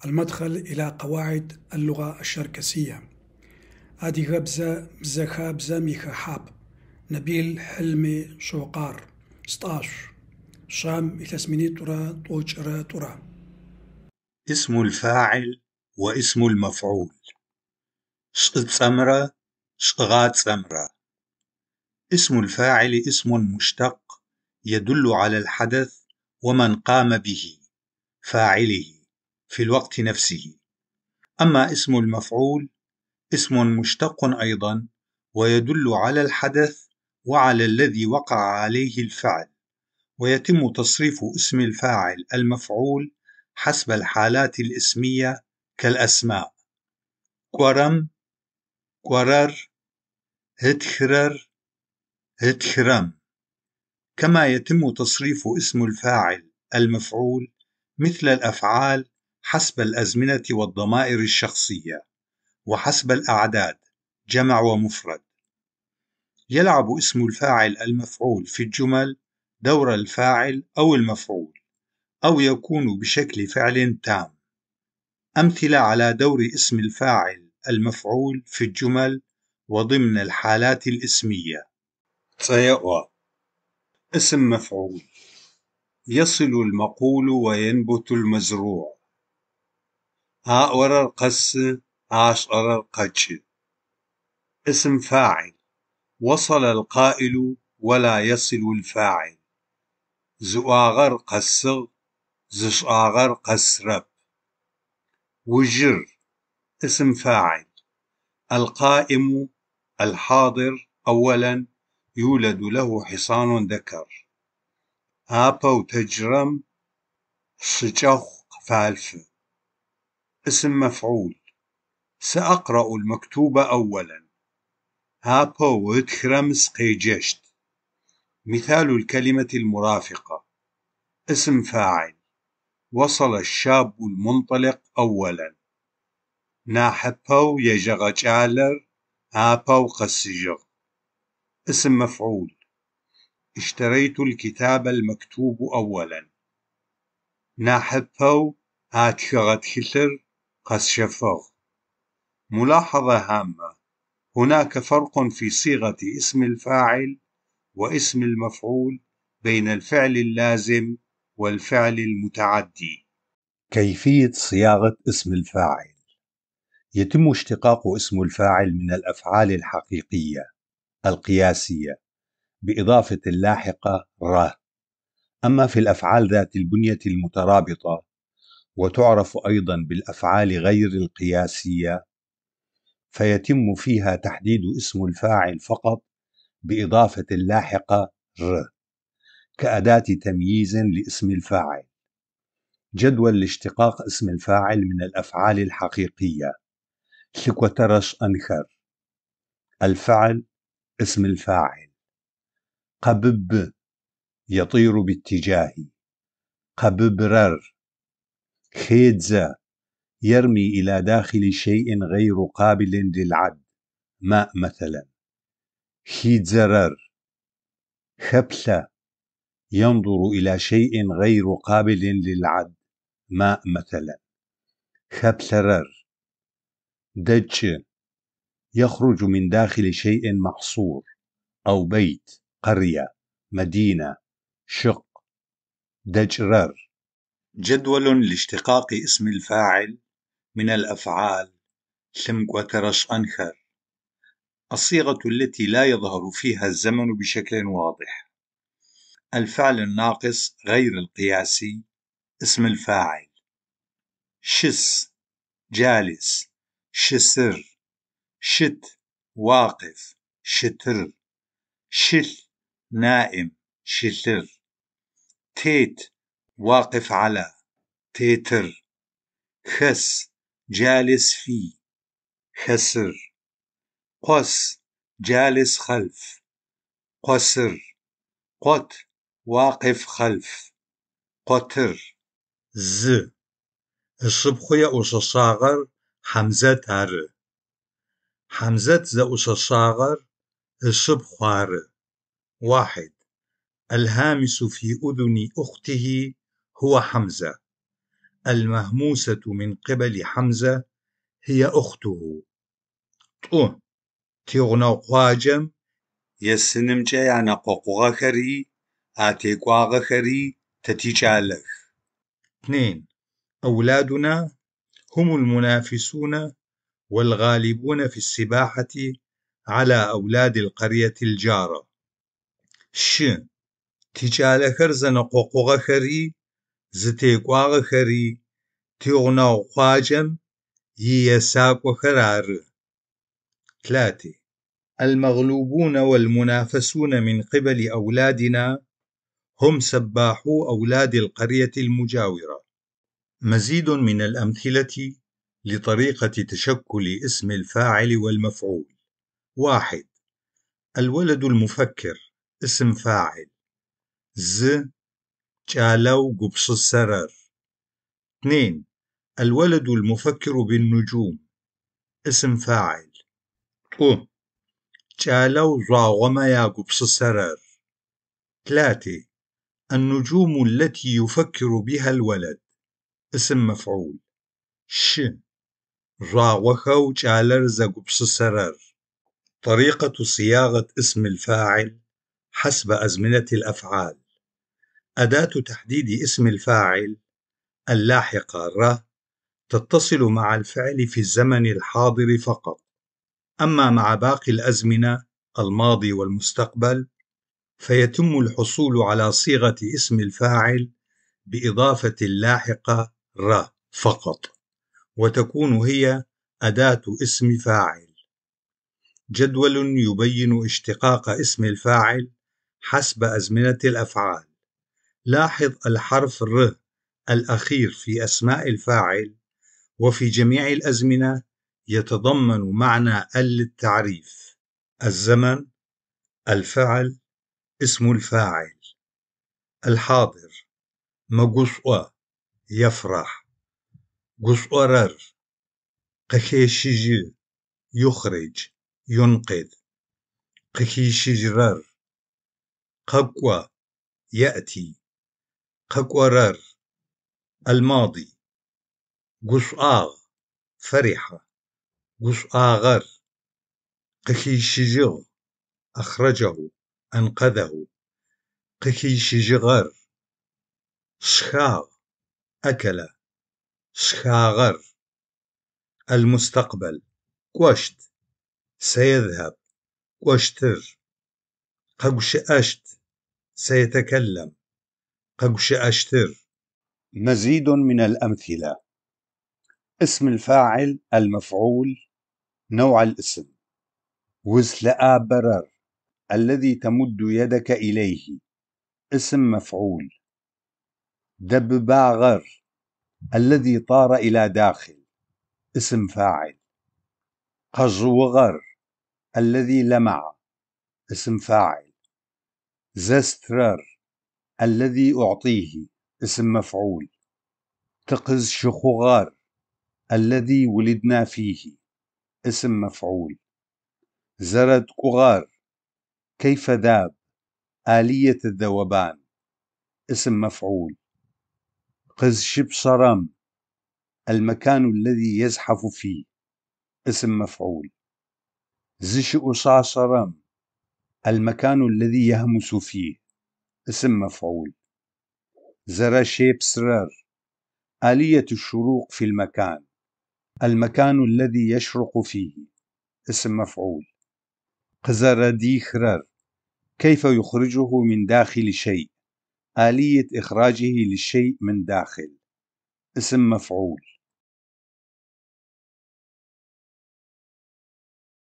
المدخل إلى قواعد اللغة الشركسية. Адыгэбзэ бзэхабзэм ихэхьапӏ. Набил Хьылми Шокъар. Стӏашъу. Шам илъэс минитӏурэ тӏокӏырэ тӏурэ. اسم الفاعل واسم المفعول. Шӏыцӏэмрэ шӏыгъацӏэмрэ. اسم الفاعل اسم مشتق يدل على الحدث ومن قام به فاعله في الوقت نفسه. أما اسم المفعول اسم مشتق أيضا ويدل على الحدث وعلى الذي وقع عليه الفعل، ويتم تصريف اسم الفاعل المفعول حسب الحالات الاسمية كالأسماء: кӏорэм, кӏорэр, ытхырэр, ытхырэм. كما يتم تصريف اسم الفاعل المفعول مثل الأفعال حسب الأزمنة والضمائر الشخصية، وحسب الأعداد جمع ومفرد. يلعب اسم الفاعل المفعول في الجمل دور الفاعل أو المفعول، أو يكون بشكل فعل تام. أمثلة على دور اسم الفاعل المفعول في الجمل وضمن الحالات الاسمية: цӏэеӏо اسم مفعول: يصل المقول وينبت المزروع. Аӏорэр къэсы, ашӏэрэр къэкӏы. اسم فاعل: وصل القائل ولا يصل الفاعل. Зыӏуагъэр къэсыгъ, зышӏагъэр къэсырэп. Ужыр اسم فاعل: القائم الحاضر أولا يولد له حصان ذكر. Апэу тэджырэм шыкӏэхъу къыфалъфы. اسم مفعول: سأقرأ المكتوب أولا. Апэу ытхырэм сыкъеджэщт. مثال الكلمة المرافقة: اسم فاعل: وصل الشاب المنطلق أولا. Нахьыпэу ежьэгъэ кӏалэр апэу къэсыжьыгъ. اسم مفعول: اشتريت الكتاب المكتوب أولا. Нахьыпэу атхыгъэ тхылъыр къэсщэфыгъ. ملاحظة هامة: هناك فرق في صيغة اسم الفاعل واسم المفعول بين الفعل اللازم والفعل المتعدي. كيفية صياغة اسم الفاعل: يتم اشتقاق اسم الفاعل من الأفعال الحقيقية القياسية بإضافة اللاحقة ر. أما في الأفعال ذات البنية المترابطة، وتعرف أيضا بالأفعال غير القياسية، فيتم فيها تحديد اسم الفاعل فقط بإضافة اللاحقة ر كأداة تمييز لاسم الفاعل. جدول لاشتقاق اسم الفاعل من الأفعال الحقيقية: лъыкӏотэрэ шӏэнхэр. الفعل اسم الفاعل. къэбыбы يطير باتجاهي. къэбыбырэр. хедзэ يرمي إلى داخل شيء غير قابل للعد، ماء مثلا. хидзэрэр. хэплъэ ينظر إلى شيء غير قابل للعد، ماء مثلا. хэплъэрэр. дэкӏы يخرج من داخل شيء محصور أو بيت، قرية، مدينة، شق. дэкӏырэр. جدول لاشتقاق اسم الفاعل من الأفعال лъымыкӏотэрэ шӏэнхэр. الصيغة التي لا يظهر فيها الزمن بشكل واضح. الفعل الناقص غير القياسي اسم الفاعل: щыс جالس، щысыр، щыт واقف، щытыр، щылъ نائم، щылъыр، тет واقف على، тетыр، хэс جالس في، хэсыр، къос جالس خلف، къосыр، къот واقف خلف، къотыр. Зы. Ышыпхъу еӏушъэшъагъэр Хьамзэт ары. Хьамзэт зэӏушъэшъагъэр ышыпхъу ары. واحد. الهامس في أذن أخته هو حمزة. المهموسة من قبل حمزة هي أخته. Тӏу. Тигъунэгъу къуаджэм есынымкӏэ янэкъокъугъэхэри атекӏуагъэхэри тэ тикӏалэх. 2. أولادنا هم المنافسون والغالبون في السباحة على أولاد القرية الجارة. Щы. Тикӏалэхэр зэнэкъокъугъэхэри зытекӏуагъэхэри тигъунэгъу къуаджэм иесакӏохэр ары. 3. المغلوبون والمنافسون من قبل أولادنا هم سباحو أولاد القرية المجاورة. مزيد من الأمثلة لطريقة تشكل اسم الفاعل والمفعول: 1. الولد المفكر اسم فاعل зы кӏалэу гупшысэрэр. 2. الولد المفكر بالنجوم اسم فاعل тӏу. Кӏалэу жъуагъомэ ягупшысэрэр. 3. النجوم التي يفكر بها الولد اسم مفعول щы. Жъуагъохэу кӏалэр зэгупшысэрэр. طريقة صياغة اسم الفاعل حسب أزمنة الأفعال. أداة تحديد اسم الفاعل اللاحقة ر تتصل مع الفعل في الزمن الحاضر فقط، أما مع باقي الأزمنة الماضي والمستقبل فيتم الحصول على صيغة اسم الفاعل بإضافة اللاحقة ر فقط، وتكون هي أداة اسم فاعل. جدول يبين اشتقاق اسم الفاعل حسب أزمنة الأفعال. لاحظ الحرف ر الأخير في أسماء الفاعل، وفي جميع الأزمنة يتضمن معنى ال للتعريف: الزمن، الفعل، اسم الفاعل. الحاضر: мэгушӏо يفرح، гушӏорэр، къыхещыжьы يخرج، ينقذ، къыхищыжьырэр، къэкӏо يأتي، къэкӏорэр. الماضي: гушӏуагъ فرح، гушӏуагъэр، къыхищыжьыгъ أخرجه، أنقذه، къыхищыжьыгъэр، шхагъ أكل، шхагъэр. المستقبل: кӏощт سيذهب، кӏощтыр، къэгущыӏэщт سيتكلم، къэгущыӏэщтыр. مزيد من الأمثلة: اسم الفاعل المفعول نوع الاسم. узлъыӏабэрэр الذي تمد يدك إليه اسم مفعول. дэбыбагъэр الذي طار إلى داخل اسم فاعل. къэжъыугъэр الذي لمع اسم فاعل. зэстырэр الذي أعطيه اسم مفعول. тыкъызщыхъугъэр الذي ولدنا فيه اسم مفعول. зэрэткӏугъэр كيف ذاب آلية الذوبان اسم مفعول. къызщыпшъэрэм المكان الذي يزحف فيه اسم مفعول. зыщыӏушъашъэрэм المكان الذي يهمس فيه اسم مفعول. зэрэщепсырэр آلية الشروق في المكان المكان الذي يشرق فيه اسم مفعول. къызэрэдихырэр كيف يخرجه من داخل شيء آلية إخراجه للشيء من داخل اسم مفعول.